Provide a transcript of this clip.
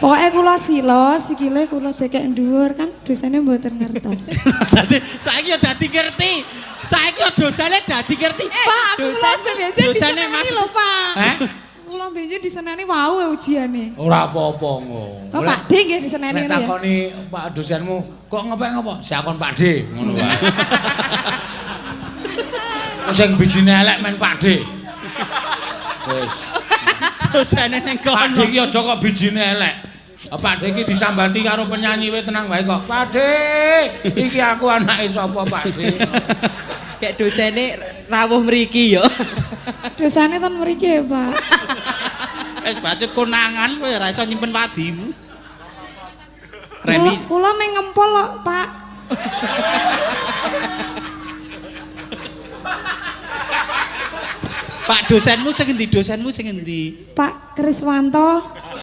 Pokoke kula sila, sikile kula dekek dhuwur kan dosene mboten ngertos. Dadi saiki ya dadi ngerti. Saiki ya dosane dadi ngerti. Pak, aku kula benjing dosane diseneni Mas. lho, Pak. Heh? Kula benjing diseneni wau ya ujiane. Ora apa-apa ngono. Oh, Pak D nggih diseneni Nek ngono ya. takoni Pak dosenmu, kok ngepek ngopo? Siakon Pak D ngono wae. Sing bijine elek men Pak D. Wis. Dosane ning Pak D kono. iki aja kok bijine elek. Pak D iki disambati karo penyanyi we tenang wae kok. Pak D, iki aku anake sapa Pak D? Kayak dosene rawuh mriki ya. Dosane ten mriki ya, Pak. Wis bacut konangan kowe ora iso nyimpen wadimu. Remi, Kula meng ngempol kok, Pak. Pak dosenmu sing endi? Dosenmu sing endi? Pak Kriswanto.